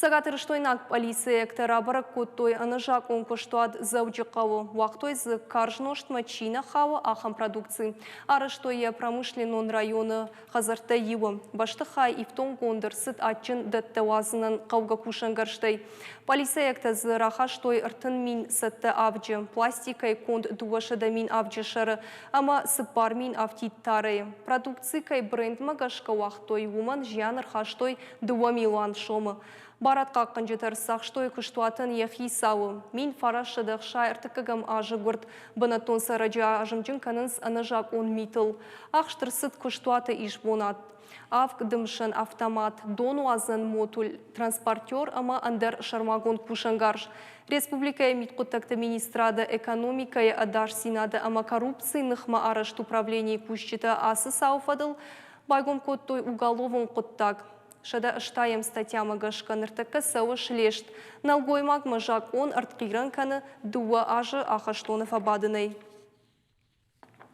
Цӕгатирыстойнаг пъӕлицӕйӕгтӕ рабӕрӕг кодтой ӕнӕзакъон куыстуат Дзӕуджыхъӕуы. Уагътой дзы, карз нозтмӕ чи нӕ хауы, ахӕм продукци. Арӕзтой йӕ промышленнон районы хӕдзӕрттӕй иуы. Бӕстыхай ифтонггонд ӕрцыд адджын дӕттӕ уадзынӕн хъӕугӕ кусӕнгӕрзтӕй. Пъӕлицӕйӕгтӕ дзы рахастой 30 000 цӕттӕ авджы, пластикӕй конд 200 000 авджы сӕры ӕмӕ 4000 афтид тарӕйы. Продукци кӕй брендмӕ гӕсгӕ уагътой, уымӕн зиан ӕрхастой 2 милуан сомы. Барадхъахъхъӕнджытӕ ӕрцахстой куыстуатӕн йӕ хицауы. 1963 азы гуырд бынӕттон цӕрӕджы азымджын кӕнынц ӕнӕзакъон митыл. Ахст ӕрцыд куыстуаты исбонад. Авг дымсӕн автомат, донуадзӕн мотуль, транспортер ӕмӕ ӕндӕр сӕрмагонд кусӕнгарз. Республикӕйы мидхъуыддӕгты министрады экономикӕйы ӕдасдзинады ӕмӕ коррупцийы ныхмӕ арӕзт управленийы кусджытӕ ацы цауы фӕдыл байгом кодтой уголовон хъуыддаг. 180-ӕм статьямӕ гӕсгӕ ныртӕккӕ цӕуы слест. Нӕлгоймагмӕ закъон ӕртхъирӕн кӕны 2 азы ахӕстоны фӕбадынӕй.